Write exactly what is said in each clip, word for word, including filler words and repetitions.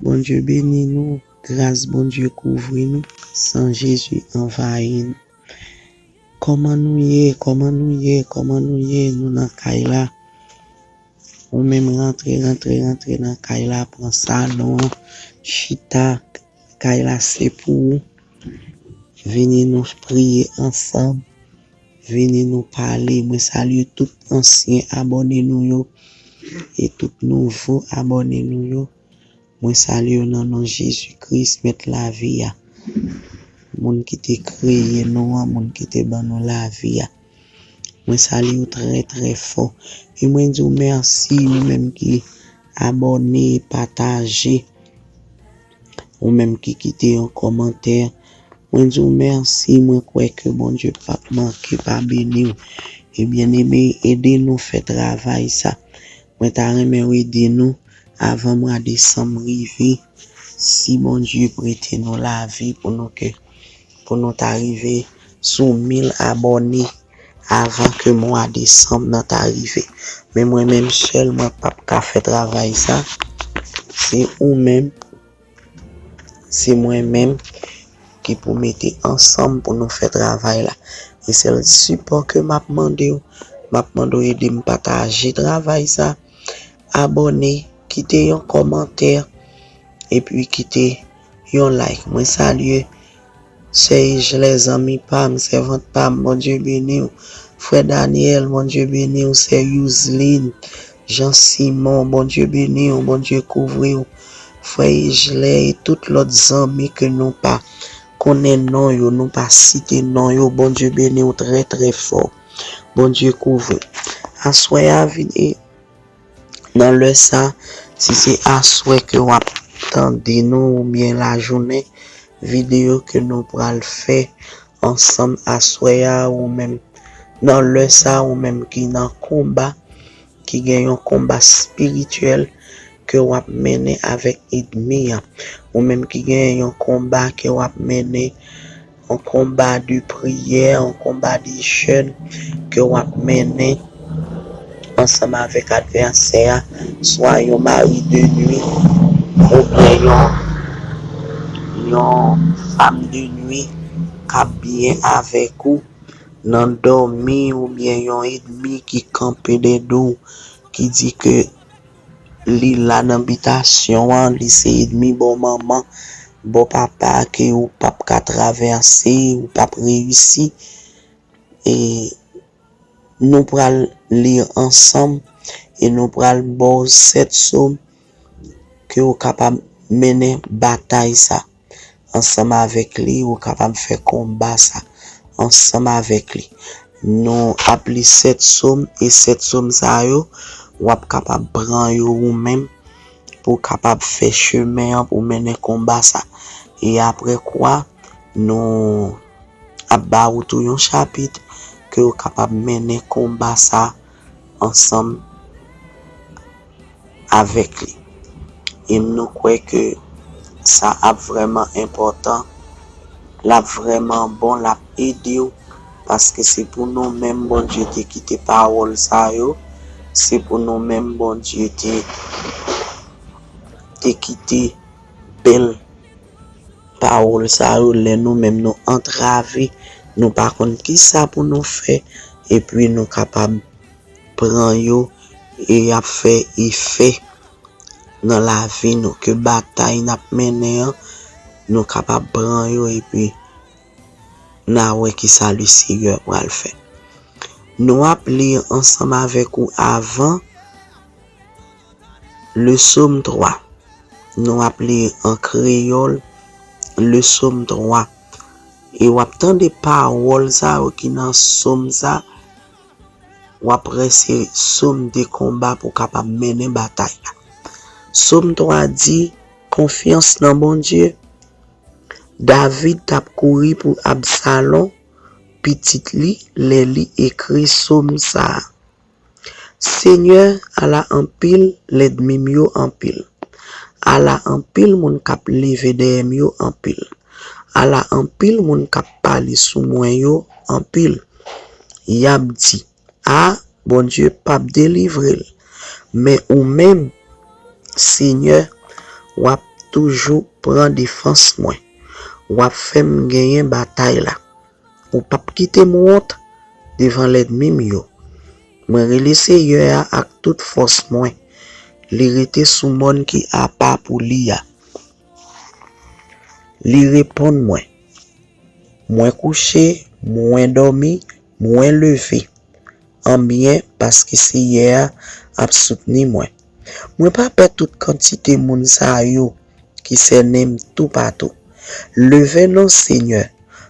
Bondye beni nou, gras Bondye kouvri nou, san Jezi anvayi nou. Kòman nou ye? Kòman nou ye? Kòman nou ye? Nou nan kay la. Ou menm rantre, rantre, rantre nan kay la, pran salon an, chita, kay la se pou ou. Vini nou priye ansanm. Vini nou pale. Mwen salye tout ansyen abòne nou yo e tout nouvo abòne nou yo. Mwen salye w nan non Jezi Kris, Mèt lavi a. Moun ki te kreye nou an, moun ki te ban nou lavi a. Mwen salye w trè, trè fò. E mwen di w mèsi, ou menm ki abòne, pataje, ou menm ki kite yon kòmantè. Mwen di w mèsi, mwen kwè ke Bondye p ap manke pa beni w. E byeneme, ede nou fè travay sa. Mwen ta renmen w ede nou avan mwa desanm rive. Si Bondye prete nou lavi pou nou ke, pou nou ta rive sou mil abòne avan ke mwa desanm nan ta rive. Men mwen menm sèl, mwen p ap ka fè travay sa. Se ou menm, se mwen menm ki pou mete ansanm pou nou fè travay la. E sèl sipò ke m ap mande w, m ap mande w ede m pataje travay sa, abòne, kite yon kòmantè, epi kite yon like. Mwen salye Sè Ejlè, zanmi pa m, sèvant pa m, Bondye beni w. Frè Daniel, Bondye beni w. Sè Youzlin, Jean Simon, Bondye beni w, Bondye kouvri w. Frè Ejlè e tout lòt zanmi ke nou pa konnen non yo, nou pa site non yo, Bondye beni w trè, trè fò. Bondye kouvri w. Aswè a vin e Nan lè sa, si se aswè ke w ap tande nou oubyen lajounen, videyo ke nou pral fè ansanm aswè a, ou menm, nan lè sa, ou menm ki nan konba, ki gen yon konba espirityèl ke w ap mennen avèk ènmi an, ou menm ki gen yon konba ke w ap mennen yon konba de priyè, yon konba de jèn ke w ap mennen ansanm avèk advèsè a, swa yon mari de nwi oubyen yon, yon fanm de nwi k ap byen avèk ou nan dòmi, oubyen yon ènmi ki kanpe dèyè w, ki di ke li la nan bitasyon an, li se ènmi bò manman, bò papa, ke ou p ap ka travèse, ou p ap reyisi. E nou pral li ansanm e nou pral ba w sèt sòm ke w kapab mennen batay sa ansanm avèk li, ou kapab fè konba sa ansanm avèk li. Nou ap li sèt sòm, e sèt sòm sa yo, w ap kapab pran yo ou menm pou w kapab fè chemen an, pou w mennen konba sa. E apre kwa, nou ap ba ou tou yon chapit ke w kapab mennen konba sa ansanm avèk li. E nou kwè ke sa ap vrèman enpòtan, l ap vrèman bon, l ap ede w, paske se pou nou menm Bondye te kite pawòl sa yo, se pou nou menm Bondye te, te kite bèl pawòl sa yo, lè nou menm nou antrave, nou pa konn kisa pou nou fè, epi nou kapab pran yo e y ap fè efè nan lavi nou, ke batay n ap mennen an, nou kapab pran yo epi n a wè kisa Lesenyè pral fè. Nou ap li ansanm avèk ou avan le Sòm twa. Nou ap li an kreyòl le Sòm twa. E w ap tande pawòl sa yo ki nan sòm sa, w ap wè se sòm de konba pou w kapab mennen batay la. Sòm twa di, konfyans nan Bondye. David t ap kouri pou Absalon, pitit li, lè li ekri sòm sa a. Senyè, ala anpil lènmi m yo anpil. Ala anpil moun k ap leve dèyè m yo anpil. Ala anpil moun k ap pale sou mwen yo anpil. Y ap di, a, Bondye p ap delivre l. Men ou menm, Senyè, w ap toujou pran defans mwen. W ap fè m genyen batay la. Ou p ap kite m wont devan lènmi m yo. Mwen rele Seyè a ak tout fòs mwen. Li rete sou mòn ki apa pou li a. Li reponn mwen. Mwen kouche, mwen dòmi, mwen leve. Anbyen, paske Seyè a ap soutni mwen. Mwen pa pè tout kantite moun sa yo ki sènen m toupatou. Leve non, Senyè,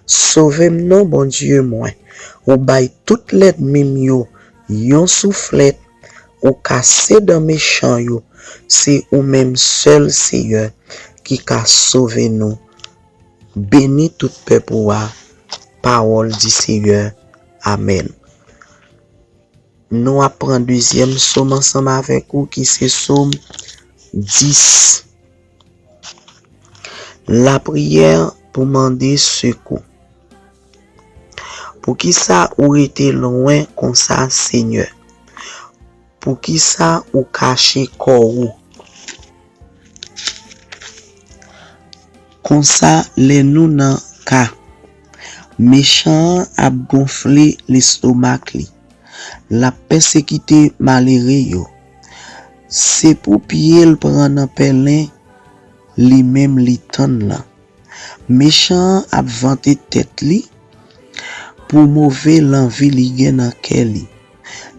sove m non, Bondye mwen. Ou bay tout lènmi m yo yon souflèt, ou kase dan mechan yo. Se ou menm sèl, Seyè, ki ka sove nou. Beni tout pèp ou a. Pawòl di Seyè. Amèn. Nou ap pran dezyèm sòm ansanm avèk ou ki se sòm dis. Lapriyè pou mande sekou. Poukisa ou rete lwen konsa, Senyè? Poukisa ou kache kò ou? Konsa, lè nou nan ka, mechan an ap gonfle lestomak li. L ap pèsekite malere yo. Se pou pye l pran nan pèlen, li menm li tann lan. Mechan an ap vante tèt li pou move lanvi li gen nan kè li.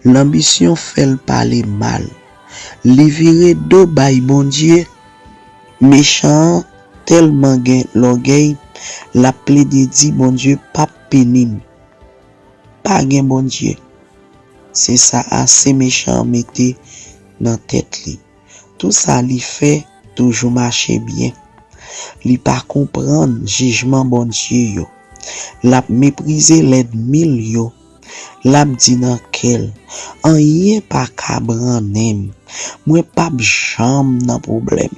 Lanbisyon fè l pale mal. Li vire do bay Bondye. Mechan an tèlman gen lògèy, l ap plede di Bondye p ap pini m. Pa gen Bondye. Se sa ase mechan an mete nan tèt li. Tou sa li fè toujou mache byen. Li pa konprann jijman Bondye yo. L ap meprize lènmi l yo. L ap di nan kè l, anyen pa ka brannen m. Mwen p ap janm nan pwoblèm.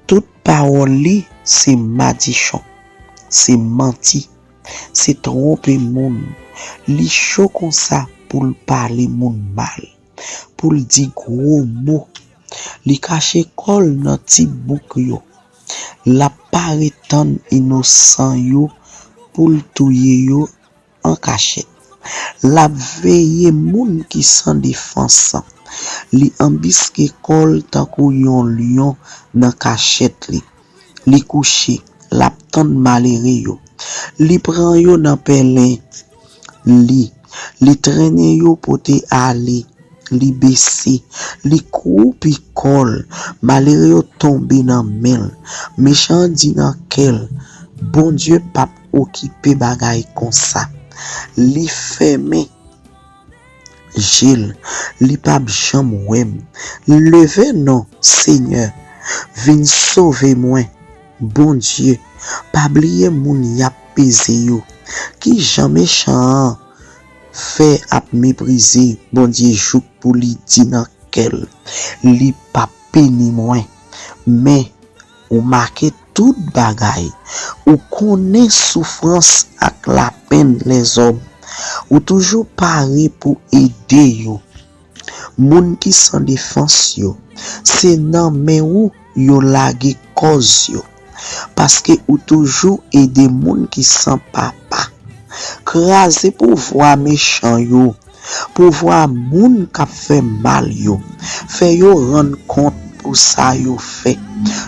Tout pawòl li se madichon, se manti, se twonpe moun. Li cho konsa pou l pale moun mal, pou l di gwo mo. Li kache kò l nan ti bouk yo. L ap pare tann inosan yo pou l touye yo an kachèt. L ap veye moun ki san defans. Li anbiske kò l tankou yon lyon nan kachèt li. Li kouche, l ap tann malere yo. Li pran yo nan pèlen li. Li trennen yo pote ale. Li bese. Li kwoupi kò l. Malere yo tonbe nan men l. Mechan an di nan kè l, Bondye p ap okipe bagay konsa. Li fèmen je l, li p ap janm wè m. Leve non, Senyè, vin sove mwen. Bondye, pa bliye moun y ap peze yo. Ki jan mechan an fè ap meprize Bondye jouk pou li di nan kè l, li p ap pini mwen? Men, ou make tout bagay. Ou konnen soufrans ak lapenn lèzòm. Ou toujou pare pou ede yo. Moun ki san defans yo, se nan men ou yo lage kòz yo. Paske ou toujou ede moun ki san papa. Kraze pouvwa mechan yo, pouvwa moun k ap fè mal yo. Fè yo rann kont pou sa yo fè,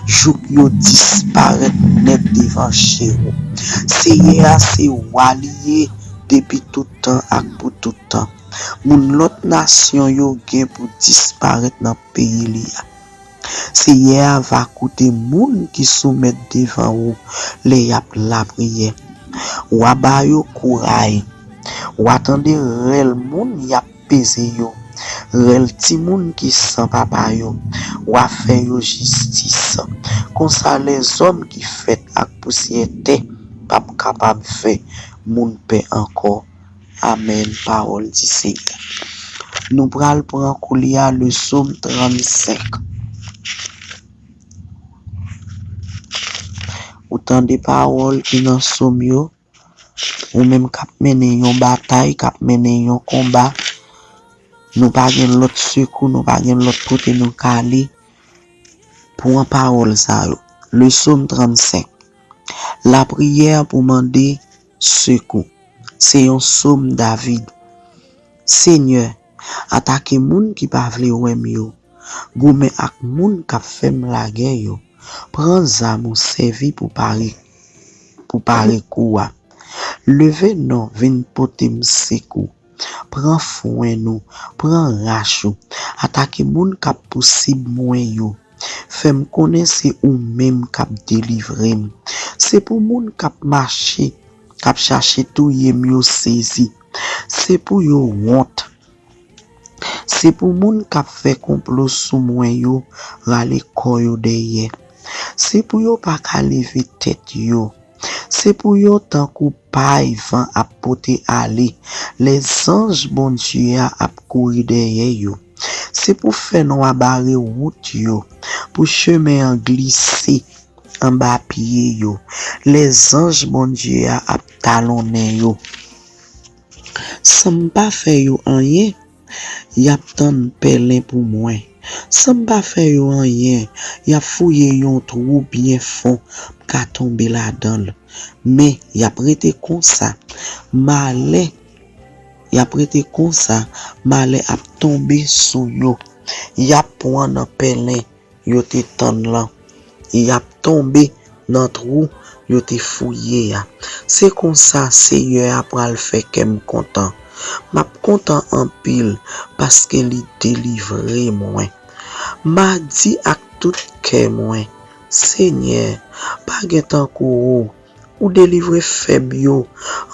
jouk yo disparèt nèt devan je w. Seyè a se Wa li ye depi tout tan ak pou tout tan. Moun lòt nasyon yo gen pou disparèt nan peyi li a. Seyè a va koute moun ki soumèt devan ou lè y ap lapriyè. W a ba yo kouray. W a tande rèl moun y ap peze yo, rèl timoun ki san papa yo. W a fè yo jistis. Konsa, lèzòm ki fèt ak pousyè tè p ap kapab fè moun pè ankò. Amèn, pawòl di Seyè. Nou pral pran koulye a le sòm trannsenk. Ou tande pawòl ki nan sòm yo, ou menm k ap mennen yon batay, k ap mennen yon konba, nou pa gen lòt sekou, nou pa gen lòt kote nou ka ale. Pran pawòl sa yo. Le Sòm trannsenk. Lapriyè pou mande sekou. Se yon sòm David. Senyè, atake moun ki pa vle wè m yo. Goumen ak moun k ap fè m lagè yo. Pran zam ou sèvi pou pare, pou pare kou a. Leve non vin pote m sekou. Pran fwenn ou, pran rach ou. Atake moun k ap pousib mwen yo. Fè m konnen se ou menm k ap delivre m. Se pou moun k ap mache, k ap chache touye m yo sezi. Se pou yo wont. Se pou moun k ap fè konplo sou mwen yo rale kò yo dèyè. Se pou yo pa ka leve tèt yo. Se pou yo tankou pay van ap pote ale, lèzanj Bondye a ap kouri dèyè yo. Se pou fènwa bare wout yo, pou chemen an glise anba pye yo. Lèzanj Bondye a ap talonnen yo. San m pa fè yo anyen, y ap tann pèlen pou mwen. San m pa fè yo anyen, y ap fouye yon twou byen fon, m ka tonbe ladan l. Men, y ap rete konsa. Malè, y ap rete konsa, malè ap tonbe sou yo. Y ap pran nan pèlen yo te tann lan. Y ap tonbe nan twou yo te fouye a. Se konsa Seyè a pral fè kè m kontan. M ap kontan anpil paske li delivre mwen. M a di ak tout kè mwen, Senyè, pa gen tankou ou. Ou delivre fèb yo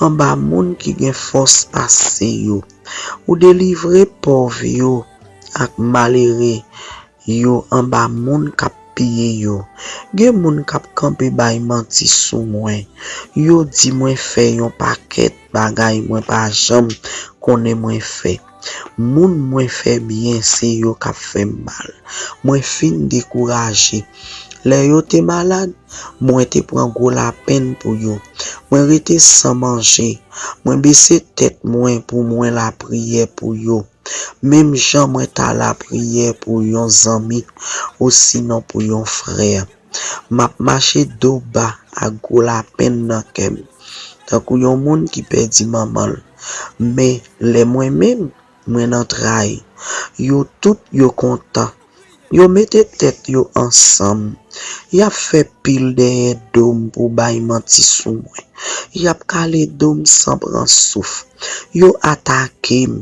anba moun ki gen fòs pase yo. Ou delivre pòv yo ak malere yo anba moun k ap piye yo. Gen moun k ap kanpe bay manti sou mwen. Yo di mwen fè yon pakèt bagay mwen pa janm konnen mwen fè. Moun mwen fè byen, se yo k ap fè m mal. Mwen fin dekouraje. Lè yo te malad, mwen te pran gwo lapenn pou yo. Mwen rete san manje. Mwen bese tèt mwen pou mwen lapriyè pou yo. Menm jan mwen ta lapriyè pou yon zanmi, osinon pou yon frè. M ap mache do ba ak gwo lapenn nan kè m, tankou yon moun ki pèdi manman l. Men, lè mwen menm, mwen nan tray, yo tout yo kontan. Yo mete tèt yo ansanm. Y ap fè pil dèyè do m pou bay manti sou mwen. Y ap kale do m san pran souf. Yo atake m.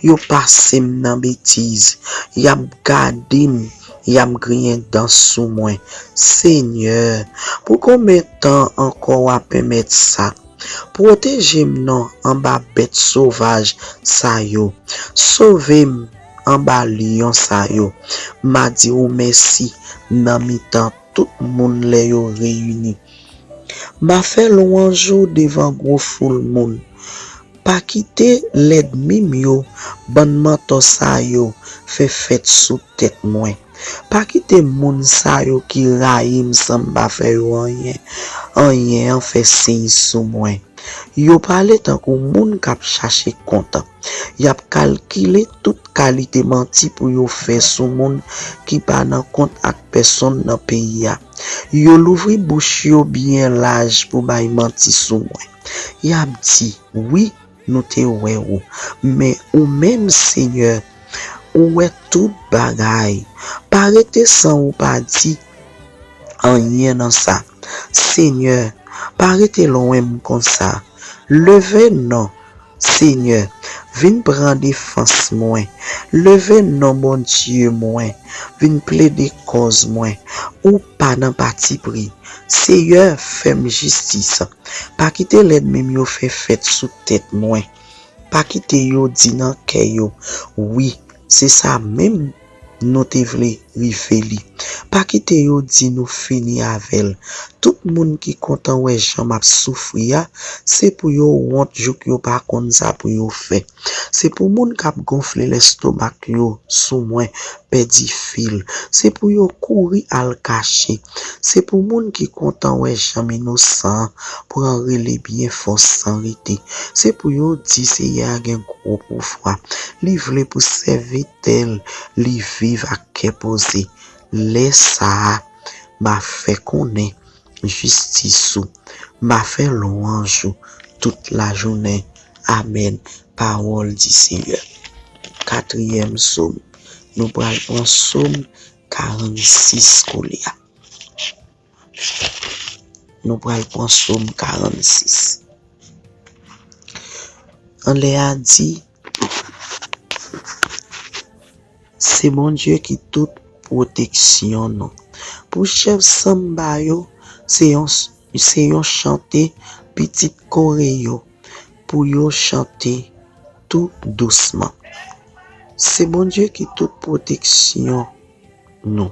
Yo pase m nan betiz. Y ap gade m. Y ap griyen dan sou mwen. Senyè, pou konbyen tan ankò w ap pèmèt sa? Pwoteje m non anba bèt sovaj sa yo. Sove m anba lyon sa yo. M a di ou mèsi nan mitan tout moun lè yo reyini. M a fè lwanj ou devan gwo foul moun. Pa kite lènmi m yo, bann mantò sa yo, fè fèt sou tèt mwen. Pa kite moun sa yo ki rayi m san m pa fè yo anyen, anyen an fè siy sou mwen. Yo pale tankou moun k ap chache kont. Y ap kalkile tout kalite manti pou yo fè sou moun ki pa nan kont ak pèsonn nan peyi a. Yo louvri bouch yo byen laj pou bay manti sou mwen. Y ap di, wi, nou te wè ou. Men ou menm, Senyè, ou wè tout bagay. Pa rete san ou pa di anyen nan sa. Senyè, pa rete lwen m konsa. Leve non, Senyè, vin pran defans mwen. Leve non Bondye mwen, vin plede kòz mwen. Ou pa nan patipri. Seyè, fè m jistis. Pa kite lènmi m yo fè fèt sou tèt mwen. Pa kite yo di nan kè yo, wi, se sa menm nou te vle rive li. Pa kite yo di nou fini avè l. Tout moun ki kontan wè jan m ap soufri a, se pou yo wont jouk yo pa konn sa pou yo fè. Se pou moun k ap gonfle lèstomak yo sou mwen pèdi fil. Se pou yo kouri al kache. Se pou moun ki kontan wè jan m inosan an pran rele byen fò san rete. Se pou yo di Seyè a gen gwo pouvwa. Li vle pou sèvitè l li viv ak kè poze. Lè sa a, M a fè konnen jistis ou. M a fè lwanj ou tout lajounen. Amèn. Pawòl di Senyè. Katriyèm sòm. Nou pral pran sòm karannsis kounye a. Nou pral pran sòm karannsis. Anlè a di, se Bondye ki tout pwoteksyon nou. Pou chèf sanba yo, se yon, se yon chante pitit Kore yo, pou yo chante tou dousman. Se Bondye ki tout pwoteksyon nou.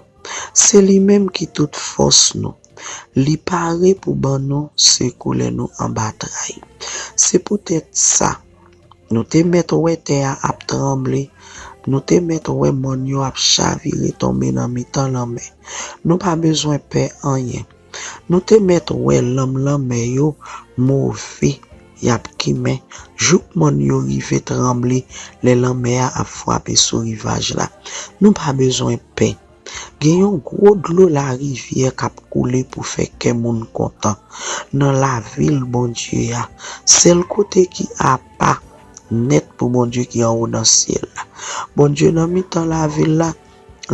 Se li menm ki tout fòs nou. Li pare pou ban nou sekou lè nou anba tray. Se poutèt sa, nou te mèt wè tè a ap tranble, nou te mèt wè mòn yo ap chavire tonbe nan mitan lanmè. Nou pa bezwen pè anyen. Nou te mèt wè lanm lanmè yo move, y ap kimen, jouk mòn yo rive tranble lè lanmè a ap frape sou rivaj la. Nou pa bezwen pè. Gen yon gwo dlo larivyè k ap koule pou fè kè moun kontan nan lavil Bondye a, sèl kote ki apa nèt pou Bondye ki anwo nan syèl la. Bondye nan mitan lavil la,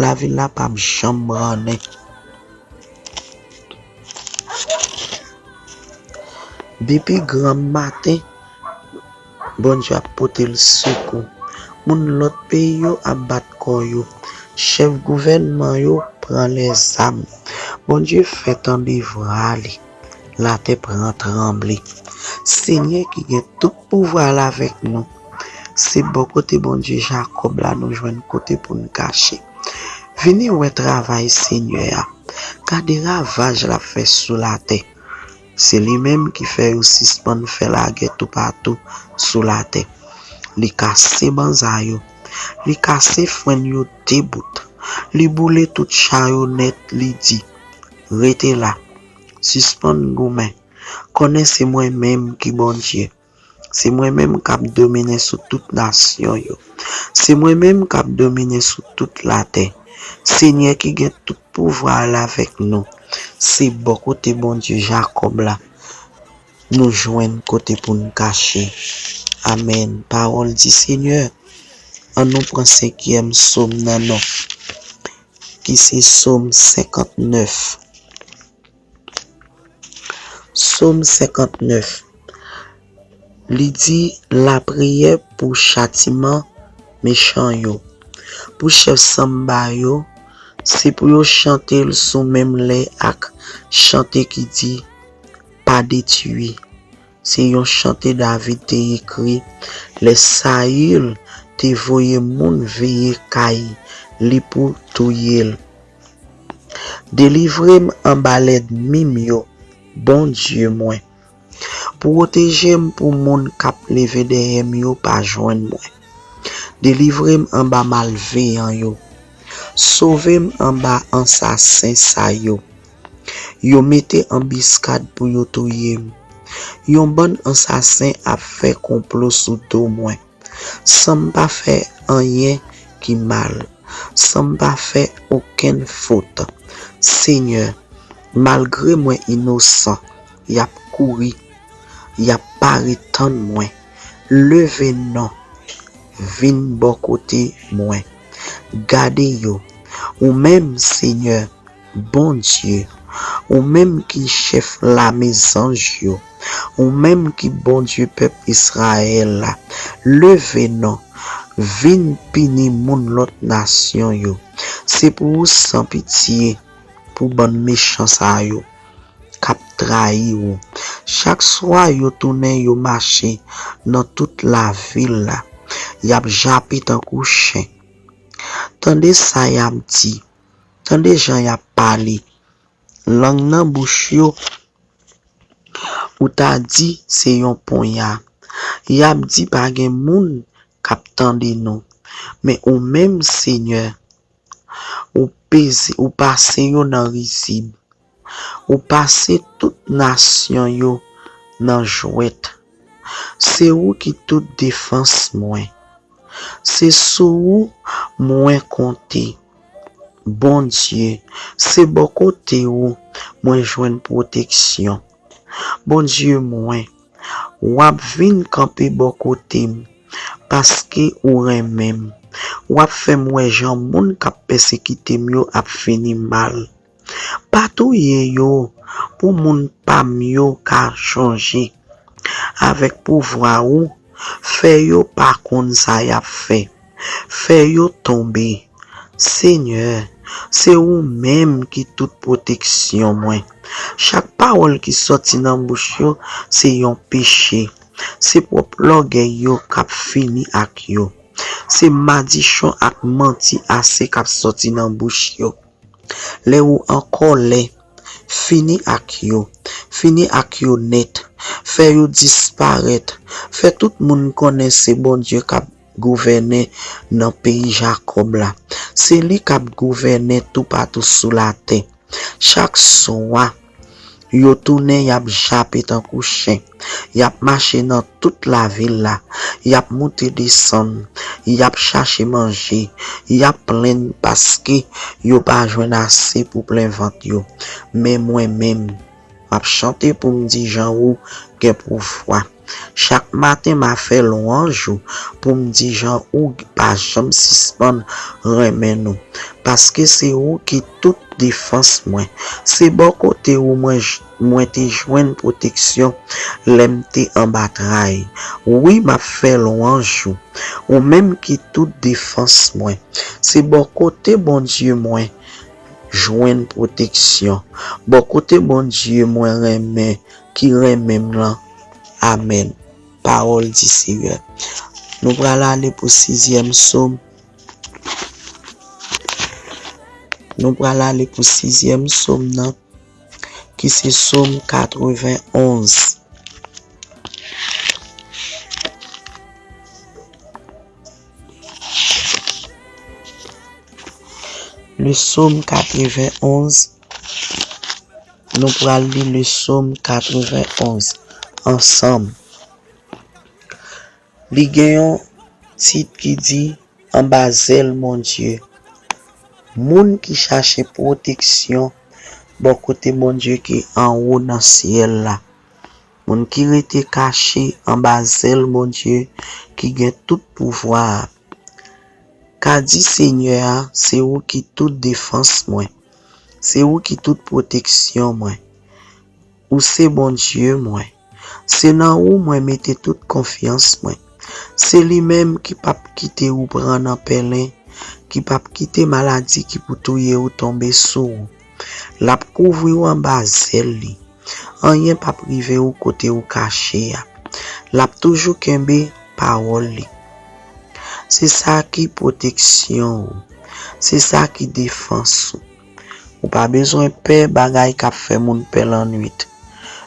lavil la p ap janm rannen. Depi granm maten, Bondye ap pote l sekou. Moun lòt peyi yo ap bat kò yo. Chèf gouvènman yo pran lèzam. Bondye fè tande vwa li. Latè pran tranble. Senyè ki gen tout pouvwa l avèk nou. Se bò kote Bondye Jakòb la nou jwenn kote pou n kache. Vini wè travay Senyè a. Gade ravaj l ap fè sou latè. Se li menm ki fè yo sispann fè lagè toupatou sou latè. Li kase banza yo. Li kase fwèn yo de bout. Li boule tout cha yo nèt, li di, rete la. Sispann goumen. Konnen se mwen menm ki Bondye. Se mwen menm k ap domine sou tout nasyon yo. Se mwen menm k ap domine sou tout latè. Senyè ki gen tout pouvwa a l avèk nou. Se bò kote Bondye Jakòb la nou jwenn kote pou n kache. Amèn. Pawòl di Senyè. An nou pran senkyèm sòm nan non, ki se sòm senkantnèf. Sòm senkantnèf. Li di lapriyè pou chatiman mechan yo. Pou chèf sanba yo, se pou yo chante l sou menm lè ak chante ki di, pa detwi. Se yon chante David te ekri lè Sayil te voye moun veye kay li pou touye l. Delivre m anba lènmi m yo, Bondye mwen. Pwoteje m pou moun k ap leve dèyè m yo pa jwenn mwen. Delivre m anba malveyan yo. Sove m anba ansasen sa yo. Yo mete anbiskad pou yo touye m. Yon bann ansasen ap fè konplo sou do mwen, san m pa fè anyen ki mal, san m pa fè okenn fot. Senyè, malgre mwen inosan, y ap kouri, y ap pare tann mwen. Leve non, vin bò kote mwen. Gade yo, ou menm, Senyè, Bondye, ou menm ki chèf lame zanj yo, ou menm ki Bondye pèp Izrayèl la, leve non, vin pini moun lòt nasyon yo. Se pou ou san pitye pou bann mechan sa yo k ap trayi ou. Chak swa yo tounen yo mache nan tout lavil la, y ap jape tankou chen. Tande sa y ap di, tande jan y ap pale. Lang nan bouch yo, ou ta di se yon ponya. Y ap di pa gen moun k ap tande nou. Men ou menm, Senyè, ou peze, ou pase yo nan rizib. Ou pase tout nasyon yo nan jwèt. Se ou ki tout defans mwen. Se sou ou mwen konte. Bondye, se bò kote ou mwen jwenn pwoteksyon. Bondye mwen, w ap vin kanpe bò kote m, paske ou renmen m. W ap fè m wè jan moun k ap pèsekite m yo ap fini mal. Pa touye yo, pou moun pa m yo ka chonje. Avèk pouvwa ou, fè yo pa konn sa y ap fè. Fè yo tonbe. Senyè, se ou menm ki tout pwoteksyon mwen. Chak pawòl ki sòti nan bouch yo se yon peche. Se pwòp lògèy yo k ap fini ak yo. Se madichon ak manti ase k ap sòti nan bouch yo. Lè ou an kòlè, fini ak yo. Fini ak yo nèt. Fè yo disparèt. Fè tout moun konnen se Bondye k ap gouvène nan peyi Jakòb la. Se li k ap gouvène toupatou sou latè. Chak swa, yo tounen, y ap jape tankou chen. Y ap mache nan tout lavil la. Y ap moute desann. Y ap chache manje. Y ap plenn paske yo pa jwenn ase pou plen vant yo. Men mwen menm, m ap chante pou m di jan ou gen pouvwa. Chak maten, m a fè lwanj ou pou m di jan ou pa janm sispann renmen nou. Paske se ou ki tout defans mwen. Se bò kote ou mwen j-, mwen te jwenn pwoteksyon lè m te anba tray. Wi, m ap fè lwanj ou. Ou menm ki tout defans mwen. Se bò kote Bondye mwen jwenn pwoteksyon. Bò kote Bondye mwen renmen, ki renmen m lan. Amèn. Pawòl di Seyè. Nou pral ale pou sizyèm sòm. Nou pral ale pou sizyèm sòm nan, ki se sòm katrevenonz. Le sòm katrevenonz. Nou pral li le sòm katrevenonz ansanm. Li gen yon tit ki di, Anba zèl Bondye. Moun ki chache pwoteksyon bò kote Bondye ki anwo nan syèl la. Moun ki rete kache anba zèl Bondye ki gen tout pouvwa a. Ka di Senyè a, se ou ki tout defans mwen. Se ou ki tout pwoteksyon mwen. Ou se Bondye mwen. Se nan ou mwen mete tout konfyans mwen. Se li menm ki p ap kite ou pran nan pèlen, ki p ap kite maladi ki pou touye ou tonbe sou ou. L ap kouvri w anba zèl li. Anyen p ap rive ou kote ou kache a. L ap toujou kenbe pawòl li. Se sa ki pwoteksyon ou. Se sa ki defans ou. Ou pa bezwen pè bagay k ap fè moun pè lannwit.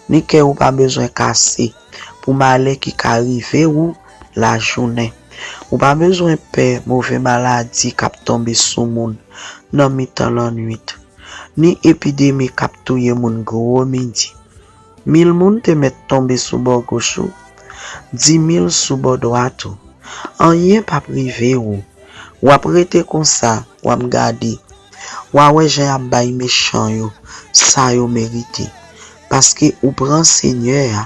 Ni kè ou pa bezwen kase pou malè ki ka rive ou lajounen. Ou pa bezwen pè move maladi k ap tonbe sou moun nan mitan lannwit, ni epidemi k ap touye moun gwo midi. Mil moun te mèt tonbe sou bò goch ou, dimil sou bò dwat ou. Anyen p ap rive ou. W ap rete konsa, w ap gade. W a wè jan y ap bay mechan yo sa yo merite. Paske ou pran Senyè a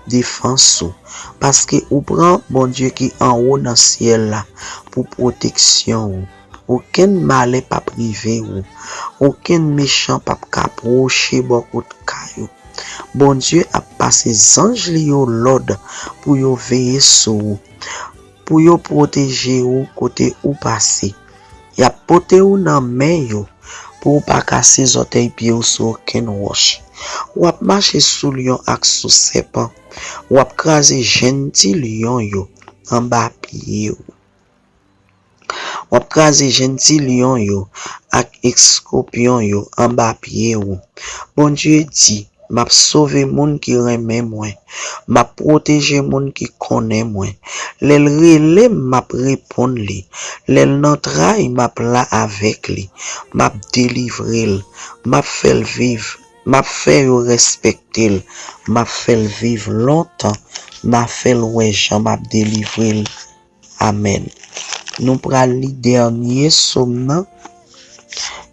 defans ou. Paske ou pran Bondye ki anwo nan syèl la pou pwoteksyon ou. Okenn malè p ap rive ou. Okenn mechan p ap ka pwoche bò kot kay ou. Bondye ap pase zanj li yo lòd pou yo veye sou ou, pou yo pwoteje ou kote ou pase. Y ap pote ou nan men yo pou ou pa kase zòtèy pye ou sou okenn wòch. W ap mache sou lyon ak sou sèpan. W ap kraze jenn ti lyon yo anba pye ou. W ap kraze jenn ti lyon yo ak eskopyon yo anba pye ou. Bondye di, M ap sove moun ki renmen mwen. M ap pwoteje moun ki konnen mwen. Lè l rele m, m ap reponn li. Lè l nan tray, m ap la avèk li. M ap delivre l. M ap fè l viv. M ap fè yo respekte l. M ap fè l viv lontan. M a fè l wè jan m ap delivre l. Amèn. Nou pral li dènye sòm nan,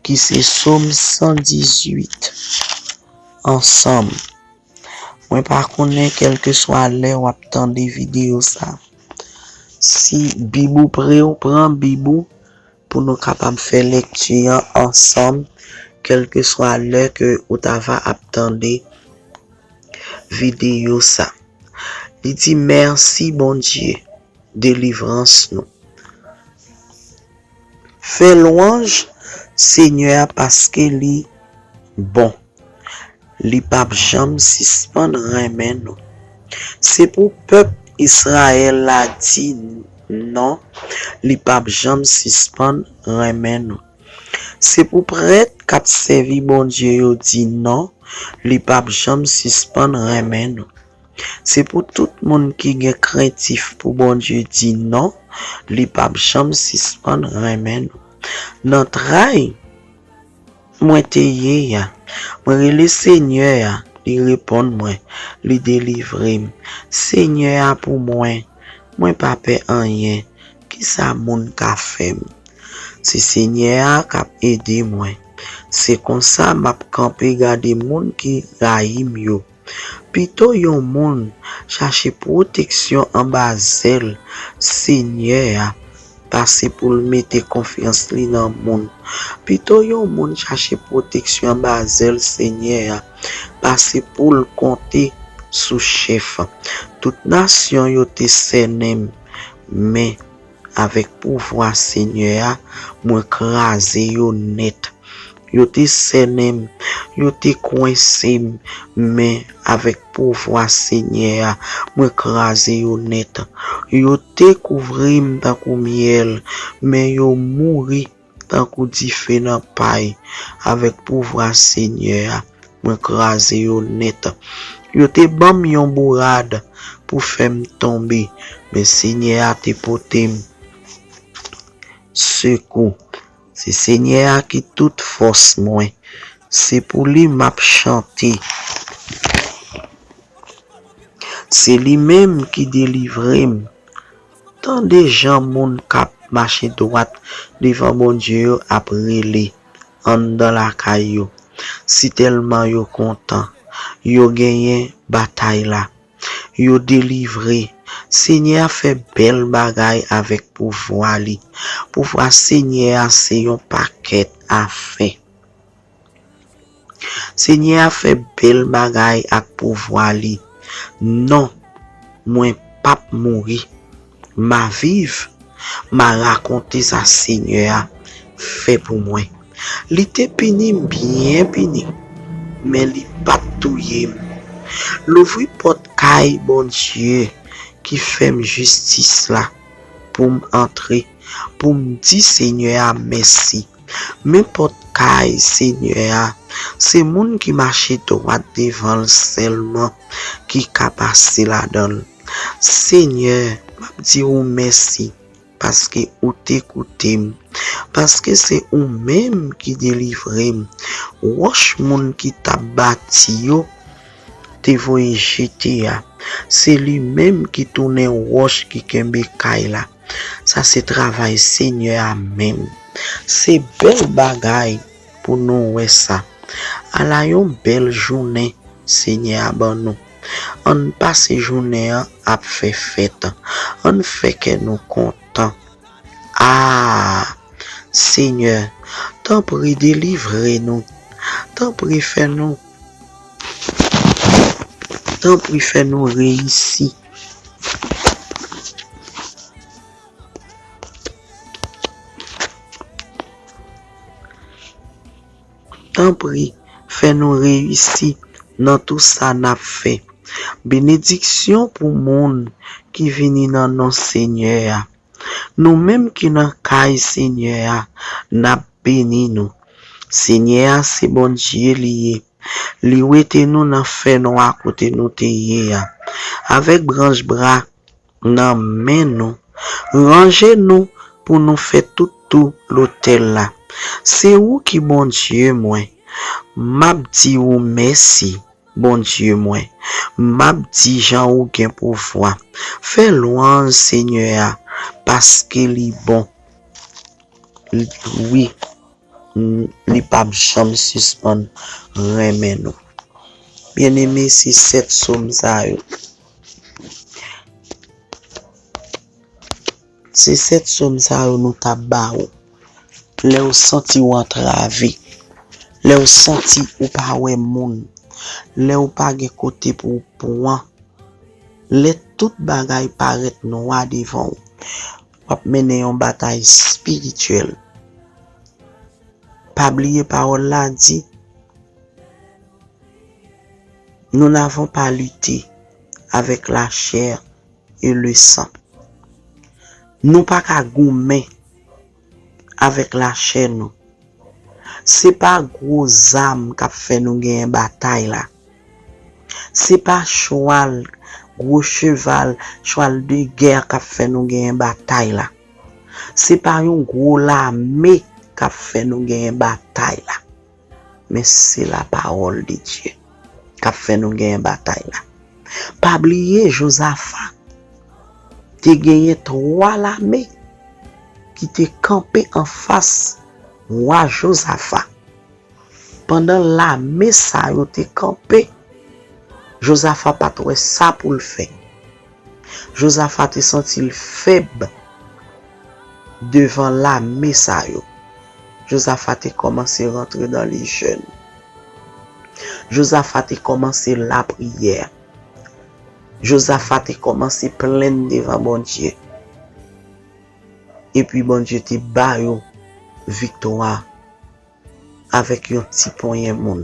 ki se Sòm san dizuit, ansanm. Mwen pa konnen kèlkeswa lè w ap tande videyo sa. Si Bib ou pre w, pran Bib ou pou nou kapab fè lekti an ansanm, kèlkeswa lè ke ou ta va ap tande videyo sa. Li di, mèsi Bondye, delivrans nou. Fè lwanj Senyè a paske li bon. Li p ap janm sispann renmen nou. Se pou pèp Izrayèl la di non, li p ap janm sispann renmen nou. Se pou prèt k ap sèvi Bondye yo di non, li p ap janm sispann renmen nou. Se pou tout moun ki gen krentif pou Bondye di non, li p ap janm sispann renmen nou. Nan tray mwen te ye a, mwen rele Senyè a, li reponn mwen, li delivre m. Senyè a pou mwen, mwen pa pè anyen. Kisa moun ka fè m? Se Senyè a k ap ede mwen. Se konsa m ap kanpe gade moun ki rayi m yo. Pito yon moun chache pwoteksyon anba zèl Senyè a, pase pou l mete konfyans li nan moun. Pito yon moun chache pwoteksyon anba zèl Senyè a, pase pou l konte sou chèf. Tout nasyon yo te sènen m, men avèk pouvwa Senyè a, mwen kraze yo nèt. Yo te sènen m, yo te kwense m, men avèk pouvwa Senyè a, mwen kraze yo nèt. Yo te kouvri m tankou myèl, men yo mouri tankou dife nan pay. Avèk pouvwa Senyè a, mwen kraze yo nèt. Yo te ban m yon bourad pou fè m tonbe, men Senyè a te pote m sekou. Se Senyè a ki tout fòs mwen. Se pou li m ap chante. Se li menm ki delivre m. Tande jan moun k ap mache dwat devan Bondye yo ap rele anndan lakay yo. Sitèlman yo kontan, yo genyen batay la. Yo delivre. Senyè a fè bèl bagay avèk pouvwa li. Pouvwa Senyè a se yon pakèt afè. Senyè a fè bèl bagay ak pouvwa li. Non, mwen p ap mouri. M a viv, m a rakonte sa Senyè a fè pou mwen. Li te pini m byen pini, men li pa t touye m. Louvri pòt kay Bondye ki fè m jistis la pou m antre, pou m di Senyè a mèsi. Men pòt kay Senyè a, se moun ki mache dwat devan l sèlman ki ka pase ladan l. Senyè, m ap di w mèsi paske ou te koute m, paske se ou menm ki delivre m. Wòch moun ki t ap bati yo te voye jete a, se li menm ki tounen wòch ki kenbe kay la. Sa se travay Senyè a menm. Se bèl bagay pou nou wè sa. Ala yon bèl jounen Senyè a ban nou. Ann pase jounen an ap fè fèt. Ann fè kè nou kontan. A! Senyè, tanpri delivre nou. Tanpri fè nou, tanpri fè nou reyisi. Tanpri, fè nou reyisi nan tou sa n ap fè. Benediksyon pou moun ki vini nan non Senyè a. Nou menm ki nan kay Senyè a, n ap beni nou. Senyè a se Bondye li ye. Li wete nou nan fènwa kote nou te ye a. Avèk branch bra nan men nou, ranje nou pou nou fè tout tou lotèl la. Se ou ki Bondye mwen. M ap di ou mèsi, Bondye mwen. M ap di jan ou gen pouvwa. Fè lwanj Senyè a, paske li bon. Wi. Li p ap janm sispann renmen nou. Byeneme, se sèt sòm sa yo. Se sèt sòm sa yo nou t ap ba ou. Lè w santi w antrave, lè w santi ou pa wè moun, lè w pa gen kote pou w pran, lè tout bagay parèt nwa devan w, w ap mennen yon batay espirityèl. Pa bliye pawòl la di, Nous n'avons pas lutté avec la chair et le sang. Nou pa ka goumen avèk lachè nou. Se pa gwo zam k ap fè nou genyen batay la. Se pa chwal, gwo cheval, chwal de gè k ap fè nou genyen batay la. Se pa yon gwo lame k ap fè nou genyen batay la. Men se lapawòl de Dye k ap fè nou genyen batay la. Pa bliye Jozafa te genyen twa lame ki te kanpe anfas wa Jozafa. Pandan lame sa yo te kanpe, Jozafa pa t wè sa pou l fè. Jozafa te santi l fèb devan lame sa yo. Jozafa te kòmanse rantre nan lejèn. Jozafa te kòmanse lapriyè. Jozafa te kòmanse plenn devan Bondye. Epi Bondye te ba yo viktwa avèk yon ti ponyen moun.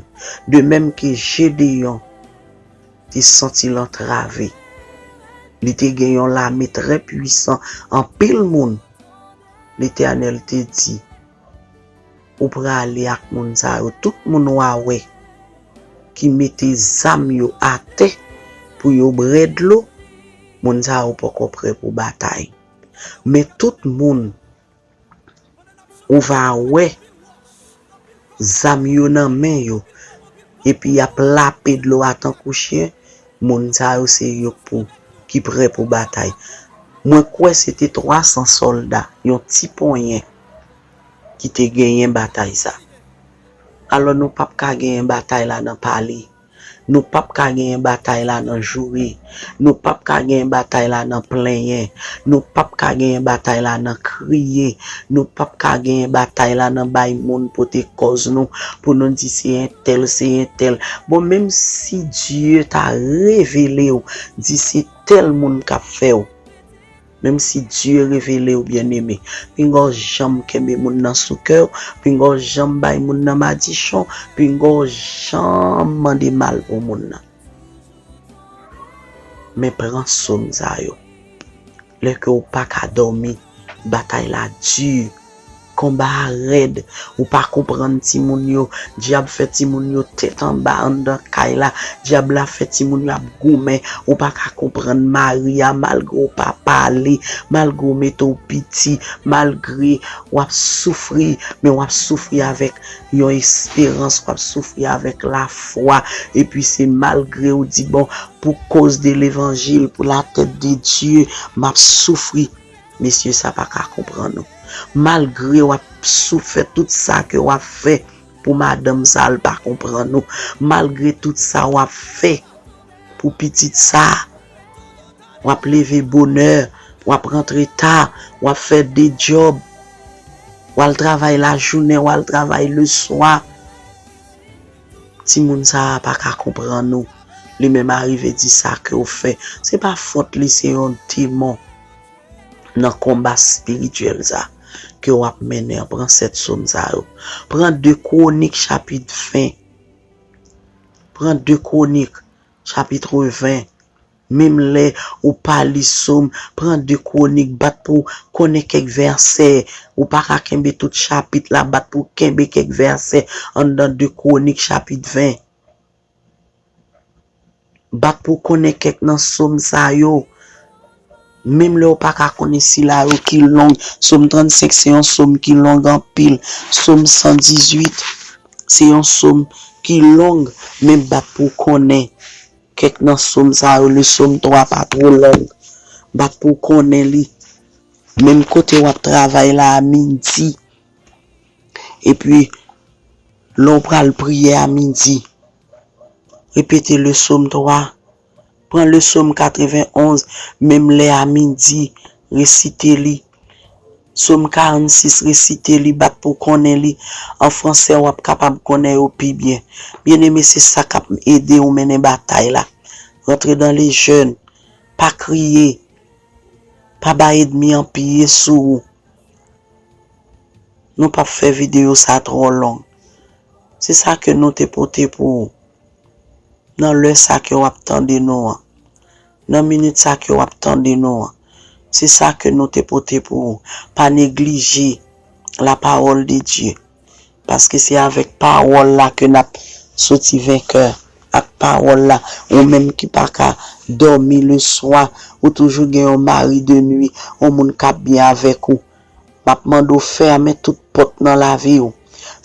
De menm ke Jedeyon te santi l antrave. Li te gen yon lame trè pwisan, anpil moun. Letènèl te di, ou prale ak moun sa yo. Tout moun w a wè ki mete zam yo atè pou yo bwè dlo, moun sa yo poko prè pou batay. Men tout moun ou va wè zam yo nan men yo, epi y ap lape dlo a tankou chen, moun sa yo se yo k pou, ki prè pou batay. Mwen kwè se te twa san sòlda, yon ti ponyen, ki te genyen batay sa. Alò nou p ap ka genyen batay la nan pale. Nou p ap ka genyen batay la nan joure. Nou p ap ka genyen batay la nan plenyen. Nou p ap ka genyen batay la nan kriye. Nou p ap ka genyen batay la nan bay moun pote kòz nou, pou nou di se entèl, se entèl. Bon, menm si Dye ta revele w, di se tèl moun k ap fè w. Menm si Dye revele w, byeneme, pinga w janm kenbe moun nan sou kè w, pinga w janm bay moun nan madichon, pinga w janm mande mal pou moun nan. Men pran sòm sa yo. Lè ke w pa ka dòmi, batay la di. Konba a rèd. Ou pa konprann timoun yo. Dyab fè timoun yo tèt anba anndan kay la. Dyab la fè timoun yo ap goumen. Ou pa ka konprann mari a, malgre w pa pale, malgre w mete w piti, malgre w ap soufri, men w ap soufri avèk yon esperans, w ap soufri avèk lafwa. Epi se malgre w di, bon, pou koz de levanjil, pou la tèt de Dye, m ap soufri. Mesye sa pa ka konprann ou. Malgre w ap sou fè tout sa ke w ap fè pou madanm sa, l pa konprann ou. Malgre tout sa w ap fè pou pitit sa, w ap leve bonè, w ap rantre ta, w ap fè de djòb, w al travay lajounen, w al travay leswa. Timoun sa a pa ka konprann ou. Li menm arive di sa ke w fè. Se pa fòt li, se yon demon nan konba espirityèl sa ke w ap mennen an. Pran sèt sòm sa yo. Pran de Kwonik chapit ven. Pran de Kwonik chapit ven. Menm lè ou pa li sòm, pran de Kwonik, bat pou konnen kèk vèsè. Ou pa ka kenbe tout chapit la, bat pou kenbe kèk vèsè anndan de Kwonik chapit ven. Bat pou konnen kèk nan sòm sa yo. Menm lè w pa ka konnen sila yo ki long, sòm trannsenk se yon sòm ki long anpil. Sòm san dizuit se yon sòm ki long, men bat pou konnen kèk nan sòm sa yo. Le sòm twa pa twò long. Bat pou konnen li. Menm kote w ap travay la a midi, Epi, lè w pral priye a midi, repete le Sòm twa. Pran le Sòm katrevenn onz, menm lè a midi, resite li. Sòm karannsis, resite li, bat pou konnen li. An fransè, w ap kapab konnen yo pi byen. Byeneme, se sa k ap ede w mennen batay la. Rantre dans le jeûne. Pa kriye. Pa bay ènmi an piye sou ou. Nou p ap fè videyo sa twò long. Se sa ke nou te pote pou ou. Nan lè sa ke w ap tande nou an. Nan minit sa ke w ap tande nou an. Se sa ke nou te pote pou ou. Pa neglije la parole de Dieu. Paske se avèk pawòl la ke n ap soti venkè. Ak pawòl la, ou menm ki pa ka dòmi le swa, ou toujou gen yon mari de nwi, yon moun k ap byen avèk ou. M ap mande w fèmen tout pòt nan lavi w.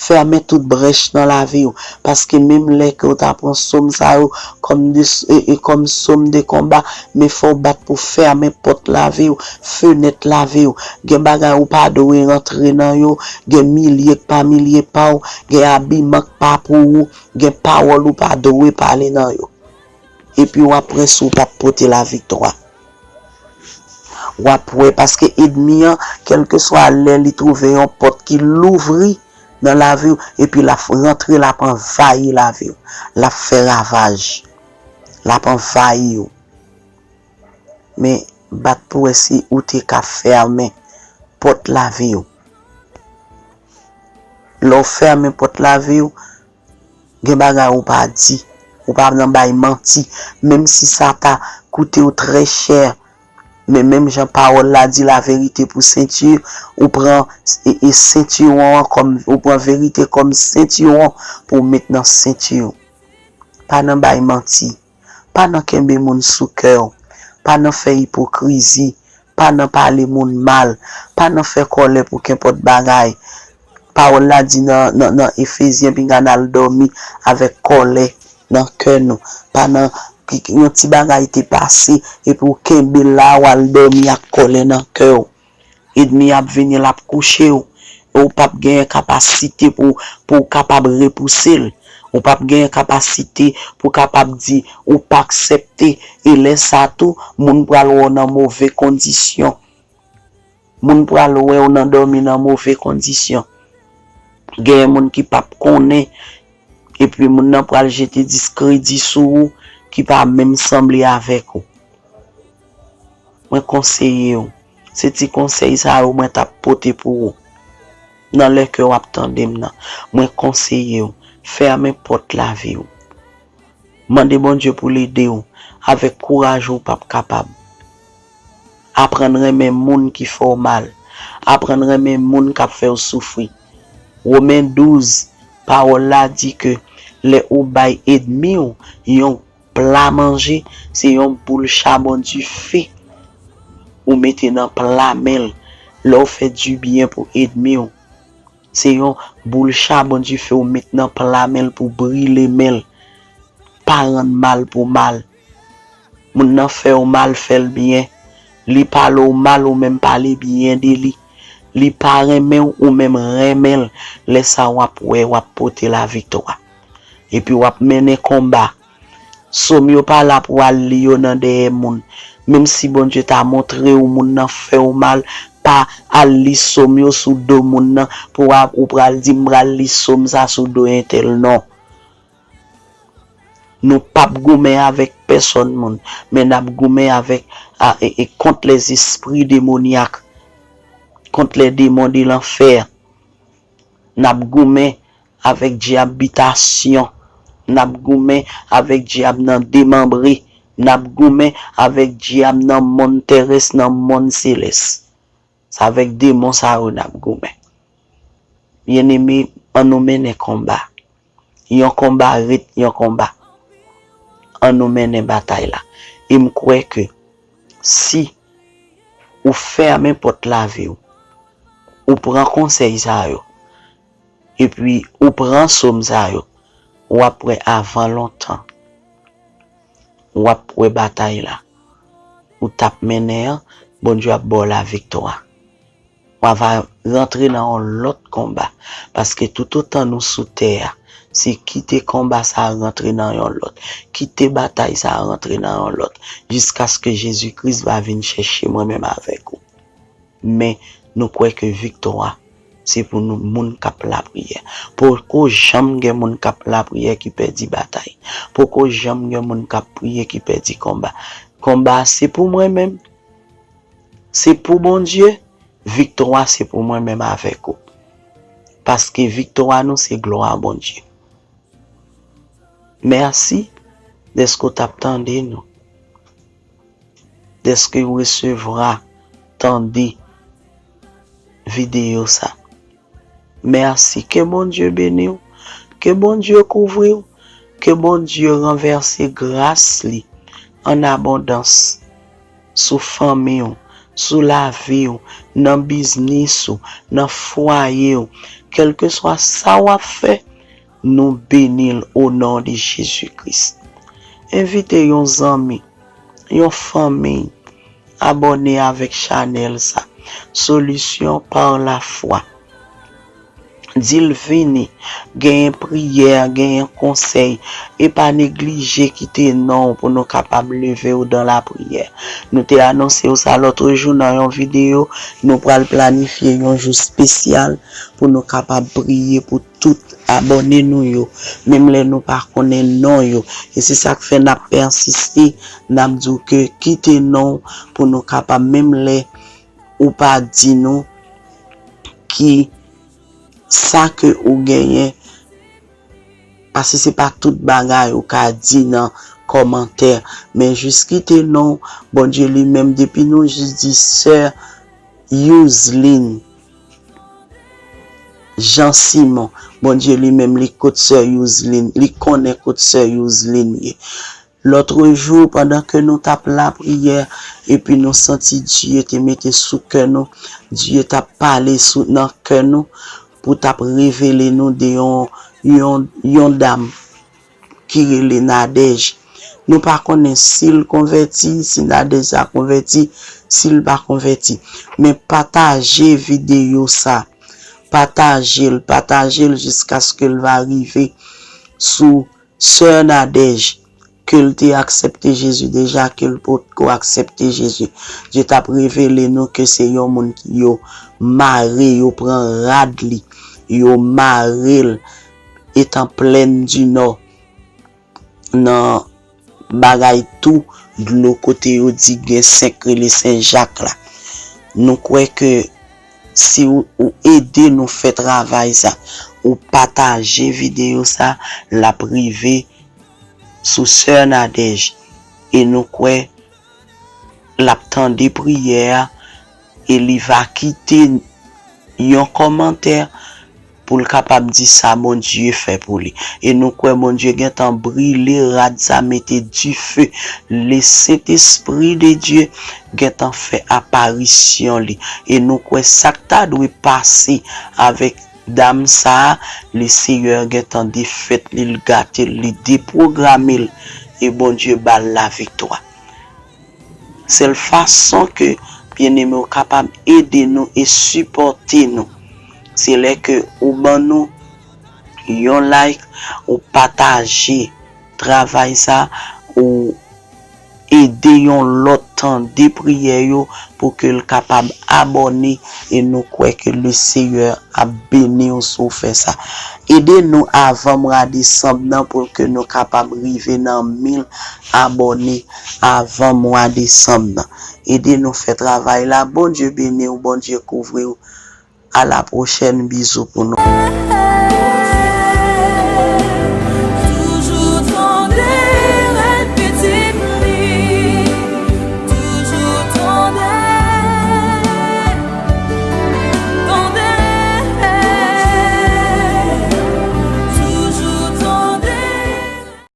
Fèmen tout brèch nan lavi w. Paske menm lè ke w ta pran sòm sa yo kòm de, e, e, kòm sòm de konba, men fò w bat pou fèmen pòt lavi w, fenèt lavi w. Gen bagay ou pa dwe rantre nan yo, gen milye k pa milye pa w, gen abiman k pa pou ou, gen pawòl ou pa dwe pale nan yo. Epi w ap wè si w p ap pote laviktwa. W ap wè, paske ènmi an, kèlkeswa lè li twouve yon pòt ki louvri nan lavi w, epi l ap rantre, l ap anvayi lavi w. L ap fè ravaj. L ap anvayi w. Men, bat pou wè si ou te ka fèmen pòt lavi w. Lè w fèmen pòt lavi w, gen bagay ou pa di, ou pa nan bay manti, menm si sa ta koute w trè chè. Men menm jan pawòl la di, la verite pou senti, ou pran e, e sentiwon an kòm, ou pran verite kòm sentiwon pou w met nan senti w. Pa nan bay manti. Pa nan kenbe moun sou kè w. Pa nan fè ipokrizi. Pa nan pale moun mal. Pa nan fè kòlè pou kenpòt bagay. Pawòl la di nan, nan, nan Efezyen, pinga n al dòmi avèk kòlè nan kè nou. Pa nan ki, ki, yon ti bagay te pase, epi w kenbe l la, w al dòmi ak kòlè nan kè w. Ènmi ap vini, l ap kouche w. E w p ap genyen kapasite pou, pou w kapab repouse l. Ou p ap genyen kapasite pou w kapab di ou p aksepte. E lè sa tou, moun pral wè w nan move kondisyon. Moun pral wè w nan dòmi nan move kondisyon. Genyen moun ki p ap konnen. Epi moun nan pral jete diskredi sou ou ki pa menm sanble avèk ou. Mwen konseye w. Se ti konsèy sa yo mwen t ap pote pou ou. Nan lè ke w ap tande m nan, mwen konseye w. Fèmen pòt lavi w. Mande Bondye pou l ede w. Avèk kouraj ou p ap kapab. Aprann renmen moun ki fè w mal. Aprann renmen moun k ap fè w soufri. Women douz, pawòl la di ke lè ou bay ènmi w yon pla manje, se yon boul chabon dife ou mete nan pla men l. Lè w fè dibyen pou ènmi w, se yon boul chabon dife ou met nan pla men l pou brile men l. Pa rann mal pou mal. Moun nan fè w mal, fè l byen. Li pale w mal, ou menm pale byen de li. Li pa renmen w, ou menm renmen l. Lè sa w ap wè, w ap pote laviktwa. Epi w ap mennen konba. Sòm yo pa la pou w al li yo nan dèyè moun. Menm si Bondye ta montre w moun nan fè w mal, pa al li sòm yo sou do moun nan pou w ap, ou pral di, "M pral li sòm sa sou do entèl." Non. Nou p ap goumen avèk pèsòn moun, men n ap goumen avèk, a, e, e, kont lèzespri demonyak, kont lèdemon de lanfè. N ap goumen avèk dyab bitasyon. N ap goumen avèk dyab nan demanbre. N ap goumen avèk dyab nan monn tèrès, nan monn selès. Se avèk demon sa yo n ap goumen. Byeneme, ann nou mennen konba. Yon konba ret yon konba. Ann nou mennen batay la. E m kwè ke si ou fèmen pòt lavi w, ou pran konsèy sa yo, epi ou pran sòm sa yo, w ap wè avan lontan, w ap wè batay la ou t ap mennen an, Bondye ap ba w laviktwa. w ava rantre nan yon lòt konba. Paske toutotan nou sou tè a, se kite konba sa a rantre nan yon lòt, kite batay sa a rantre nan yon lòt, jiskaske Jezi Kris va vin chèche mwen menm avèk ou. Men nou kwè ke viktwa se pou nou, moun k ap lapriyè. Poko janm gen moun k ap lapriyè ki pèdi batay. Poko janm gen moun k ap priye ki pèdi konba. Konba a se pou mwen menm. Se pou Bondye. Viktwa se pou mwen menm avèk ou. Paske viktwa nou se glwa Bondye. Mèsi dèske w t ap tande nou. Dèske w resevwa, tande videyo sa. Mèsi. Ke Bondye beni w. Ke Bondye kouvri w. Ke Bondye ranvèse gras li an abondans sou fanmi w, sou lavi w, nan biznis ou, nan fwaye w. Kèlkeswa sa w ap fè, nou beni l o non de Jezi Kris. Envite yon zanmi, yon fanmi, abòne avèk chanèl sa, Solution par la foi. Di l vini, genyen priyè, genyen konsèy. E pa neglije kite non w pou nou kapab leve w dan lapriyè. Nou te anonse w sa lòtrejou nan yon videyo. Nou pral planifye yon jou espesyal pou nou kapab priye pou tout abòne nou yo, menm lè nou pa konnen non yo. E se sa k fè n ap pèsiste, n ap di w ke kite non w pou nou kapab, menm lè ou pa di nou ki sa ke ou genyen, paske se pa tout bagay ou ka di nan kòmantè, men jis kite non w. Bondye li menm, depi nou jis di sè Youzlin Jean Simon, Bondye li menm, li kot sè Youzlin, li konnen kot sè Youzlin ye. Lòtrejou, pandan ke nou t ap lapriyè, epi nou santi Dye te mete sou kè nou, Dye t ap pale sou, nan kè nou, pou t ap revele nou de yon, yon, yon dam ki rele Nadège. Nou pa konnen si l konvèti, si Nadège sa konvèti, si l pa konvèti. Men pataje videyo sa. Pataje l, pataje l jiskaske l va rive sou sè Nadège, ke l te aksepte Jezi deja, ke l potko aksepte Jezi. Dye t ap revele nou ke se yon moun ki yo mare, yo pran rad li, yo mare l etan plèn di nò, nan bagay tou dlo kote yo di gen senk rele Sen Jak la. Nou kwè ke si ou, ou ede nou fè travay sa, ou pataje videyo sa, l ap rive sou sè Nadège. E nou kwè l ap tande priyè a e li va kite yon kòmantè pou l kapab di sa Bondye fè pou li. E nou kwè Bondye gentan brile rad sa, mete dife. Le Sentespri de Dye gentan fè aparisyon li. E nou kwè sa k ta dwe pase avèk dam sa a, le Seyè gentan defèt li, l gate l, li depwograme l, e Bondye ba l laviktwa. Sèl fason ke byeneme w kapab ede nou e sipòte nou, se lè ke ou ban nou yon like, ou pataje travay sa, ou ede yon lòt tande priyè yo pou ke l kapab abòne, e nou kwè ke le Seyè ap beni w si w fè sa. Ede nou avan mwa desanm nan pou ke nou kapab rive nan mil abòne avan mwa desanm nan. Ede nou fè travay la. Bondye beni w, Bondye kouvri w. A la pwochèn, bizou pou nou.